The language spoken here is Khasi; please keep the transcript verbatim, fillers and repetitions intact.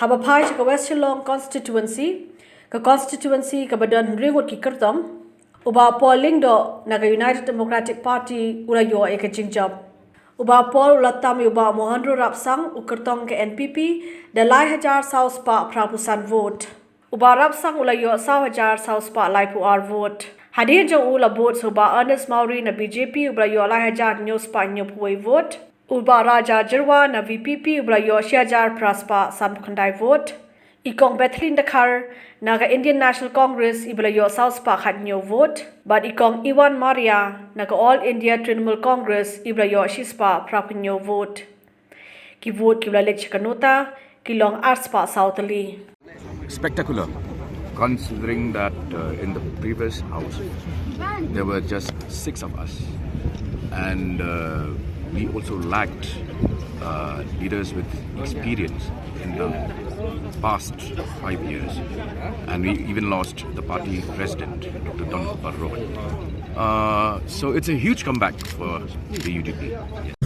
Haba phai sha ka West Shillong constituency, ka constituency kaba don hynriew ngut ki kyrtong, u Bah Paul Lyngdoh na ka United Democratic Party u la ïoh ïa ka jingjop. U Bah Paul u la tam ïa u Bah Mohendro Rapsang, u kyrtong ka N P P, da lai hajar saw spah phra phew san vote. U Bah Rapsang u la ïoh saw hajar saw spah lai phew ar vote. Hadien jong u la bud sa u Bah Ernest Mawrie na B J P uba la ïoh lai hajar hynñiew spah hynñiew phew wei vote. U Bah Raja Jyrwa na V P P uba la ïoh shi hajar phra spah san phew khyndai vote. I Kong Bethlehem Dkhar na ka Indian National Congress iba la ïoh saw spah khat hynñiew vote. Bad i Kong Iwan Maria na ka All India Trinamool Congress iba la ïoh shi spah phra phew hynñiew vote. Ki vote kiba la leit sha ka nota ki long ar spah saw tylli. Spectacular, considering that uh, in the previous house there were just six of us, and uh, we also lacked uh, leaders with experience in the past five years, and we even lost the party president, Doctor Don Gopal Roy. Uh, so it's a huge comeback for the U D P.